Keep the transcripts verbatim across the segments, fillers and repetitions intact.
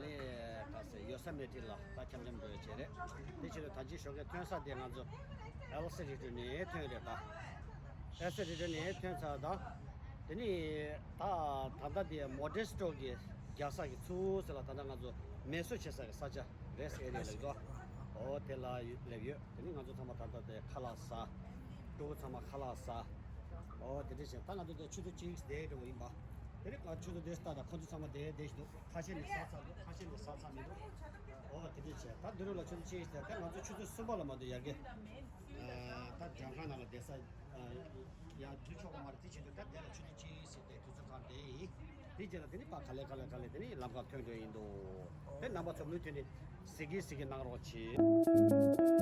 ལས་ག་ཟེར་ཡོ་ས་མེ་ཏི་ལ་ད་འཆམ་འཆམ་འགྲོ་ཡ་བྱས་རེད། དེ་ཕྱིར་ད་ཅི་ཞོགས་ཀས་ཐོན་ས་དེ་ང་ཚོ་ཨེལ་སི་རི་ཊི་ནས་ཐོན་རེད་ད། ཨེལ་སི་རི་ཊི་ནས་ཐོན་ཚར་ད། དེ་ནི་ད་ད་ལྟ་དེ་མོ་ཏེ་སི་ཊོ་གི་རྒྱག་ས་གི་ཚུར་ཟེར་ལ་ད་ལྟ་ང་ཚོ་མེ་གསོད་བྱེད་ས་གི་ས་ཆ་རེ་སི་ཊི་ཨེ་རི་ཡ་ལབ་ཀྱི་འདུག་འོ་དེ་ལ་སླེབས་ཡོད། དེ་ནི་ང་ཚོ་ཚང་མ་ད་ལྟ་དེ་ཁ་ལག་ཟ། ཕྲུ་གུ་ཚང་མ་ཁ་ལག་ཟ། འོ་དེ་འདྲ་བྱས་ད་ང་ཚོ་དེ་ཆུ་ཚོད་གཅིག་བསྡད་འགྲོ་བ་ཡིན་པ། དེ་ནི་ང་ཆུ་ཚོད་དེ་ལྟ་ད་ཁོ་ཚོ་ཚང་མ་བསྡད་བསྡད་ཞིག་འདུག་ཁ་ཤས་ནས་ཟ་ཚར་འདུག་ཁ་ཤས་ནས་ཟ་ཚར་མི་འདུག་འོ་དེ་འདྲ་བྱས་ད་འདི་རུ་ལ་ཆུ་ཚོད་གཅིག་བསྡད་ད་ང་ཚོ་ཆུ་ཚོད་གསུམ་པ་ལ་མ་གཏོགས་ཡར་རྒྱས། ད་ལྗང་ཁང་ནང་ལ་བསྡད་ས་ཡར་འཛུལ་ཆོག་གི་མ་རེད། དེ་བྱེད་དུས་ད་དེ་ལ་ཆུ་ཚོད་གཅིག་ཟེར་ཏེ་དུས་ཚོད་གང་དེ་ཡིན། དེ་རྗེས་ལ་དེ་ནི་ཕར་ག་ལེ་ག་ལེ་ག་ལེ་དེ་ནི་ལམ་ཁར་ཐོན་འགྲོ་ཡིན་འདུག་དེ་རྣམ་པ་ཚོ་མུ་མཐུད་ནས་གཟིགས་གི་གཟིགས་གི་གནང་རོགས་གྱིས།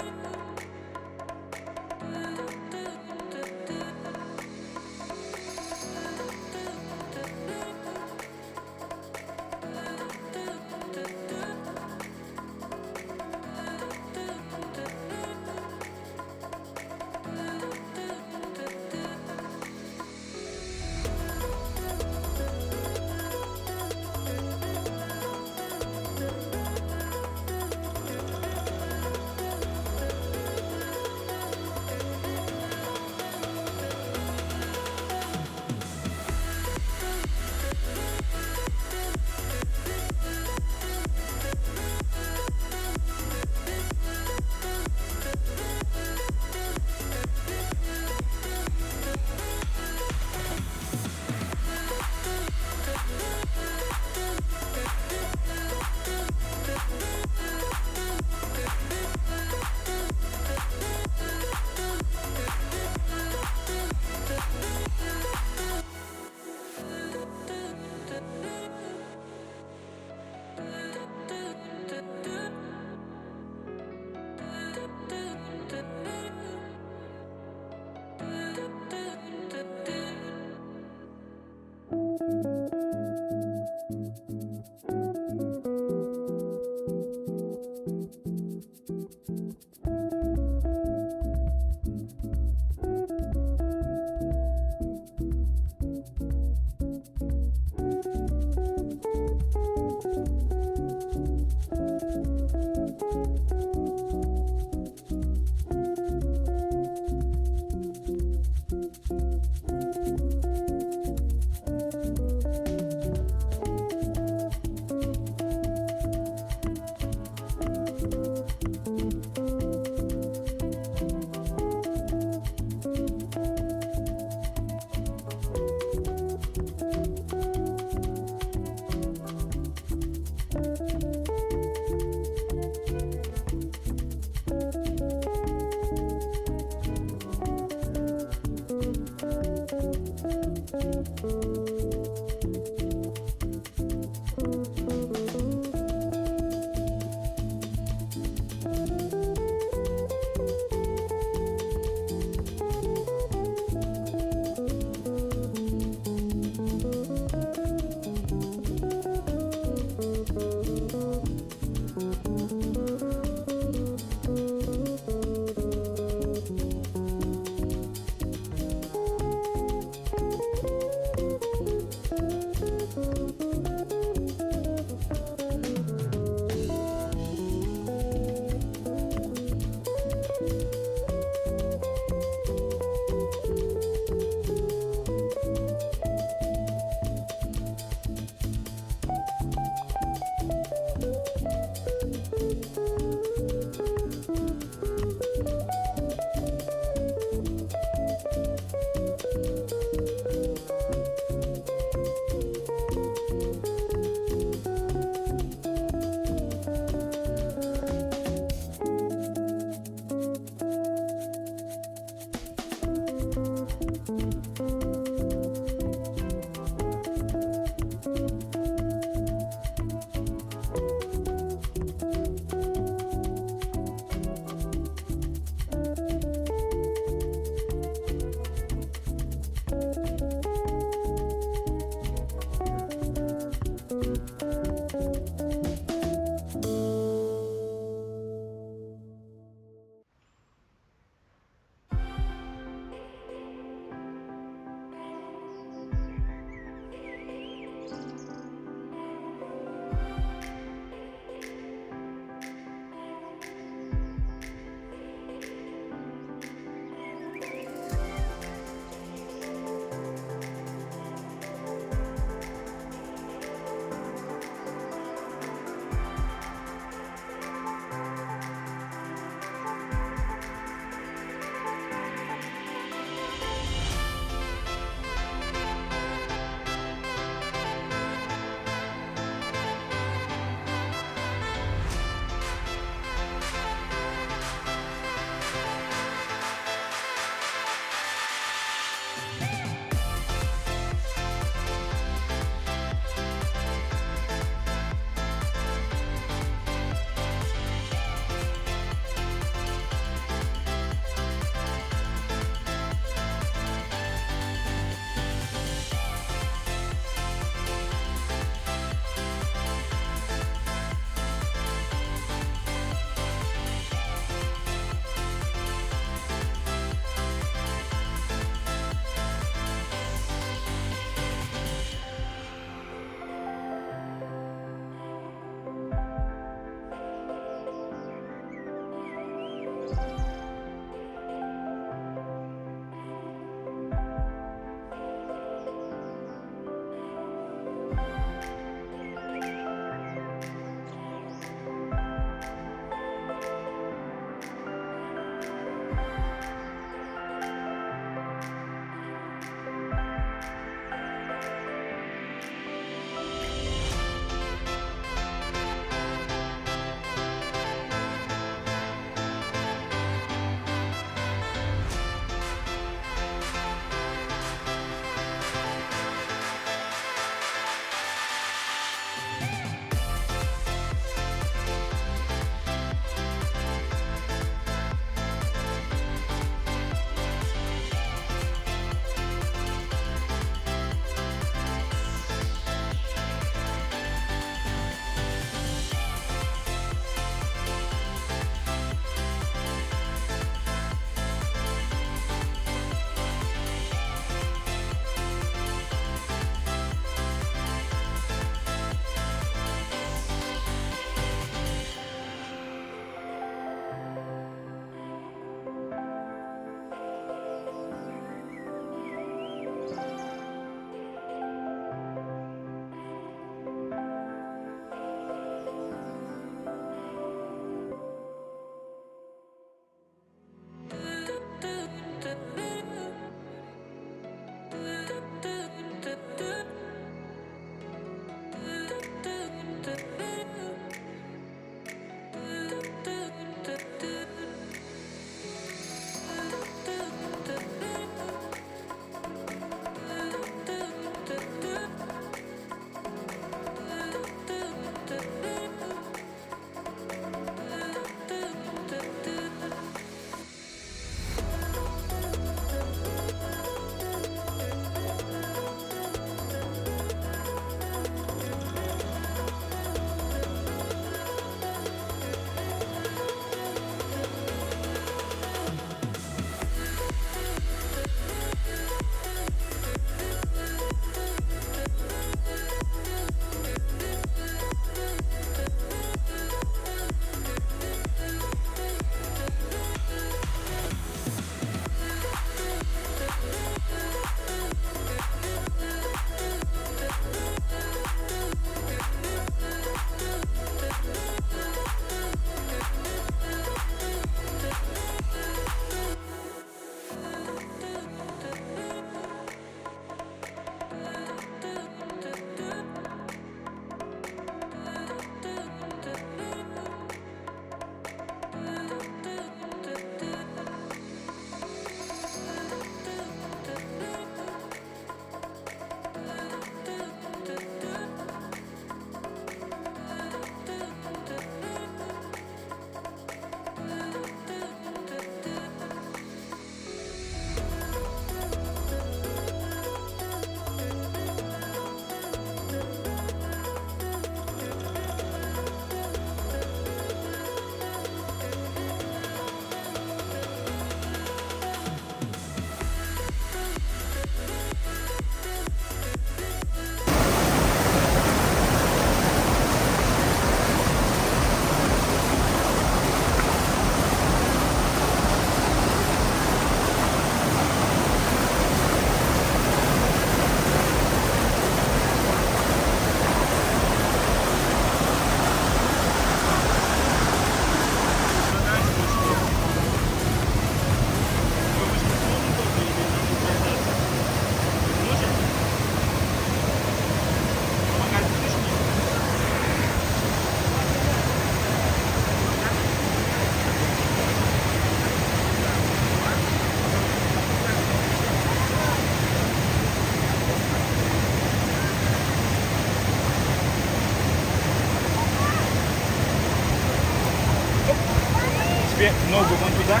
Теперь ногу вон туда,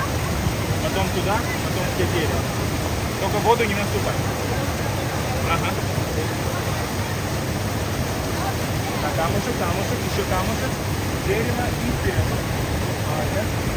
потом туда, потом теперь. Только воду не наступай. Ага. Так, камушек, камушек, еще камушек. Дерево и вперед. Молодец.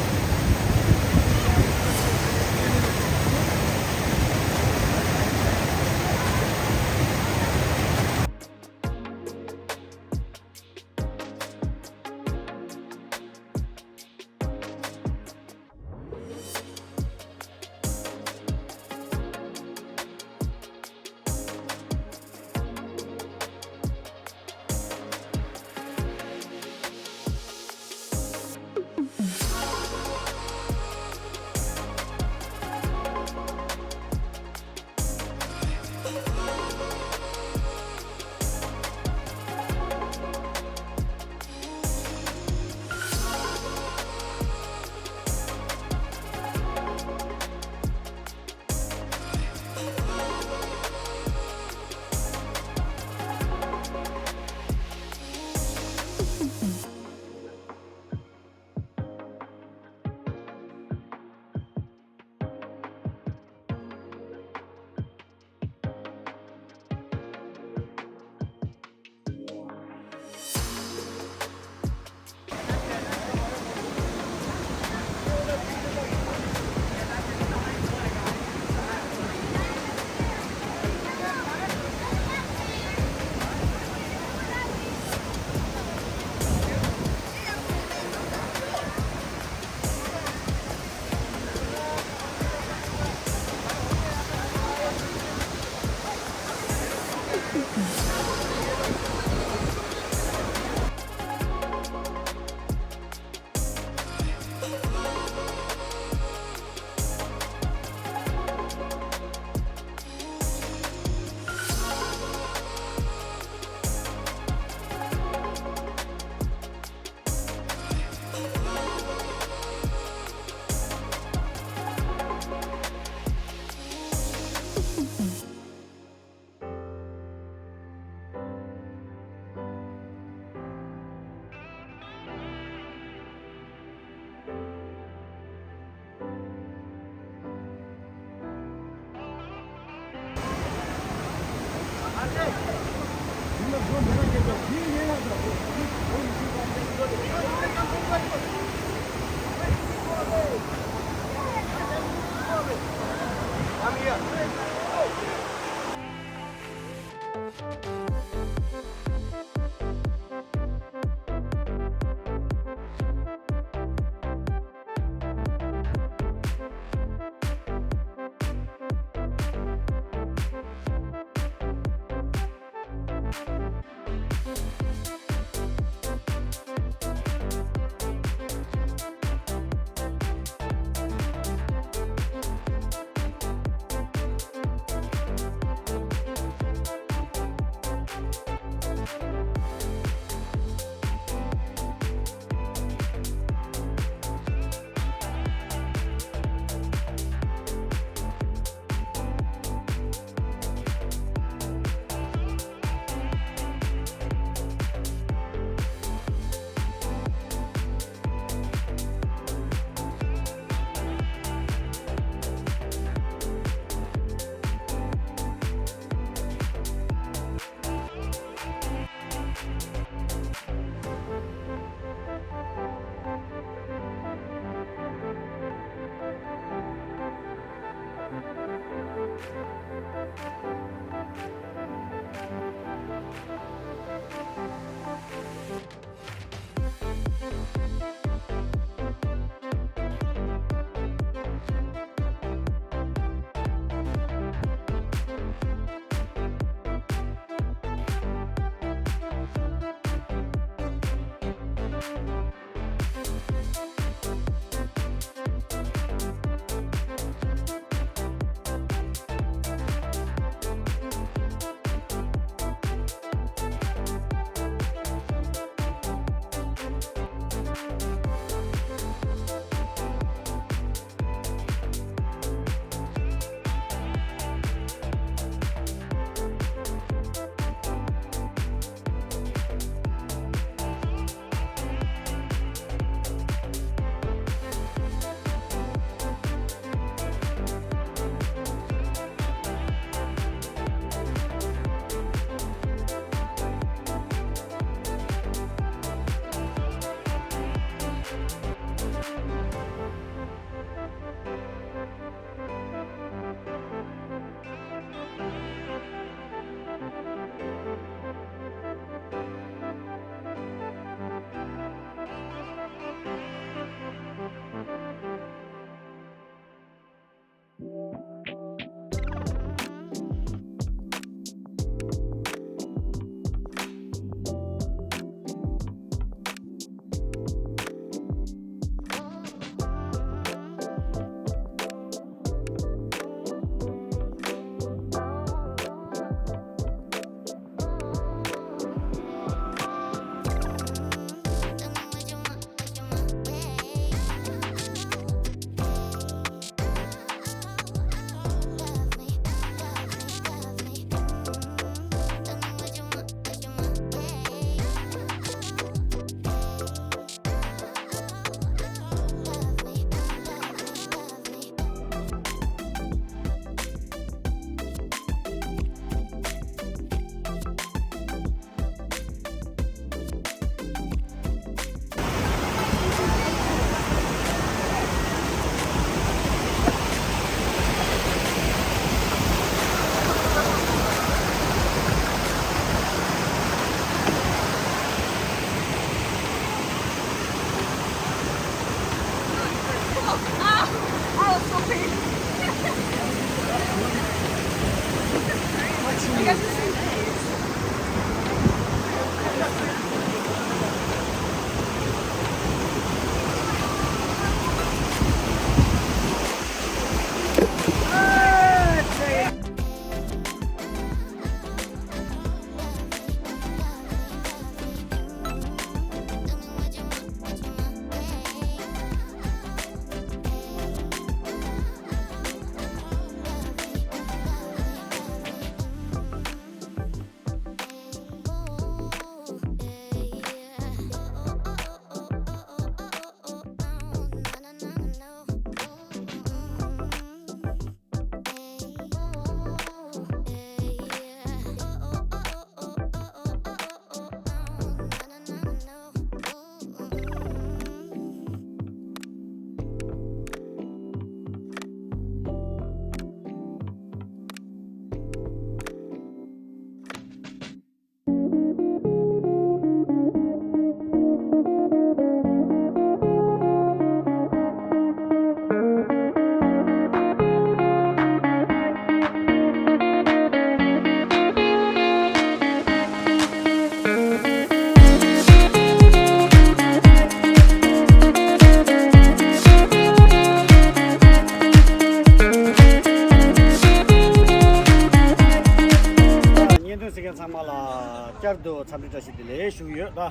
ཚོ་འཚམས་འདྲི་བཀྲ་ཤིས་བདེ་ལེགས་ཞུ་གི་ཡོད་ད།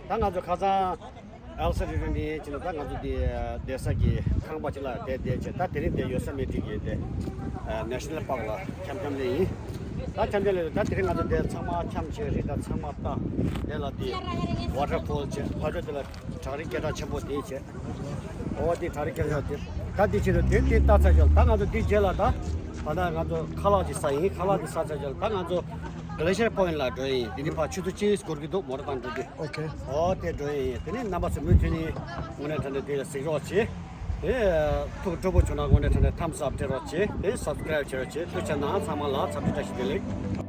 ད་ང་ཚོ་ཁ་སང་ཨལ་སི་རི་རི་ནས་ཕྱིན་ནས་ད་ང་ཚོ་འདི་བསྡད་ས་གི་ཁང་པ་ཅིག་ལ་བསྡད་བསྡད་བྱས། ད་དེ་རིང་དེ་ཡོད་ས་མེད་དྲིས་ཀྱི་དེ་ནེ་ཤ་ནལ་པཱརྐ་ལ་འཆམ་འཆམ་སླེབས་ཡིན། ད་འཆམ་འཆམ་སླེབས། ད་དེ་རིང་ང་ཚོ་འདི་ཚང་མ་འཆམ་བྱས། རི་དྭགས་ཚང་མ་ལྟ། དེ་ལ་དེ་ཝ་ཊར་ཕོལ་བྱས། ཕར་ཕྱོགས་དེ་ལ་བྲག་རི་སྐད་གྲགས་ཆེན་པོ་དེ་བྱས། འོ་དེ་བྲག་རི་སྐད་གྲགས་དེ། ད་དེ་ཕྱིན་ནས་དེ་དེ་ལྟ་ཚར་རྗེས་ད་ང་ཚོ་དེ་རྗེས་ལ་ད་ད་ལྟ་ང་ཚོ་ཁ་ལག་ཅིག་ཟ་ཡིན། ཁ་ལག་དེ་ཟ་ཚར་རྗེས་ད་ང་ཚོ་ག་ལེ་ཤར་པོ་ཡིན་ལ་འགྲོ་ཡིན། དེ་ནི་ཕར་ཆུ་ཚོད་གཅིག་འགོར་གྱི་འདུག་མོ་ཊ་བཏང་འགྲོ་དུས། ཨོ་ཁེ། ཨོ་དེ་འགྲོ་ཡིན། དེ་ནི་རྣམ་པ་ཚོ་མུ་མཐུད་ནས་དངོས་གནས་དྲང་གནས་དེ་ལ་གཟིགས་རོགས་བྱེད། དེ་ཐུགས་སྤྲོ་པོ་བྱུང་ན་དངོས་གནས་དྲང་གནས་ཐམ་སི་ཨབ་སྤྲད་རོགས་བྱེད། དེ་སབ་སི་ཀ་རེབ་བྱེད་རོགས་བྱེད། ཐུགས་རྗེ་གནང་། ཚང་མ་ལ་འཚམས་འདྲི་བཀྲ་ཤིས་བདེ་ལེགས།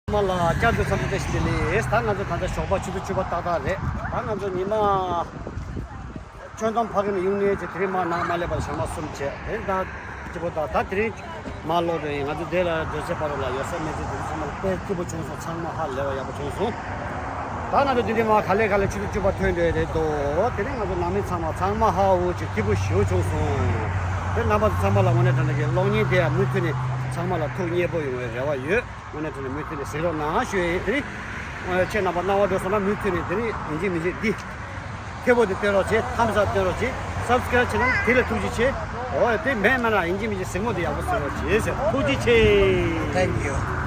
མ་ལ་བསྐྱར་དུ་འཚམས་འདྲི་བཀྲ་ཤིས་བདེ་ལེགས། ད་ང་ཚོ་ད་ལྟ་ཞོགས་པ་ཆུ་ཚོད་བཅུ་པ་ཏག་ཏག་རེད། ད་ང་ཚོ་ཉི་མ་ཁྱོན་བསྡོམས་ཕ་གི་ནས་གཡུག་ནས་ཅིག་དེ་རིང་མར་ནང་མ་སླེབས་པར་ཞག་མ་གསུམ་བྱས། དེ་རིང་ད་སྐྱིད་པོ་ད་ད་དེ་རིང་མར་ལོག་འགྲོ་ཡིན། ང་ཚོ་འདི་ལ་སྡོད་སའི་བར་ལ་ཡོད་ས་མེད་ཚེ་དེ་ཚང་མ་དཔེ་སྐྱིད་པོ་བྱུང་སོང་། ཚང་མ་ཧ་ལས་པ་ཡག་པོ་བྱུང་སོང་། ད་ང་ཚོ་འདི་འདྲའི་མར་ག་ལེ་ག་ལེ་ཆུ་ཚོད་བཅུ་པ་ཐོན་འགྲོ་ཡི་རེད་དོ། དེ་རིང་ང་ཚོ་ནང་མི་ཚང་མ་ཚང་མ་ཧ་འུ་ཅིག་སྐྱིད་པོ་ཞེ་པོ་བྱུང་སོང་། དེ་རྣམ་པ་ཚོ་ཚང་མ་ལ་དངོས་གནས་དྲང་གནས་ཀྱི་གློག་བརྙན་དེ་མུ་མཐུད་ནས་ཚང་མ་ལ་ཐུགས་མཉེས་པོ་ཡོང་བའི་རེ་བ་ཡོད། དངོས་གནས་དྲང་གནས་མུ་མཐུད་ནས་གཟིགས་རོགས་གནང་ཞུ་ཡ་ཡིན། དེ་རིང་ཁྱེད་རྣམ་པ་སྣང་བ་འགྲོ་སོང་ན་མུ་མཐུད་ནས་དེ་རིང་ཡིན་གཅིག་མིན་གཅིག་འདི་མཐེ་བོ་དེ་བཏོན་རོགས་བྱེད། ཧམ་ཟ་བཏོན་རོགས་བྱེད། སབ་སི་ཀ་རབ་བྱེད་ན་དེ་ལ་ཐུགས་རྗེ་ཆེ། འོ་དེ་མེད་མེད་ན་ཡིན་གཅིག་མིན་གཅིག་གཟིགས་མོ་དེ་ཡག་པོ་གཟིགས་རོགས་བྱེད་ཟེར། ཐུགས་རྗེ་ཆེ། Thank you.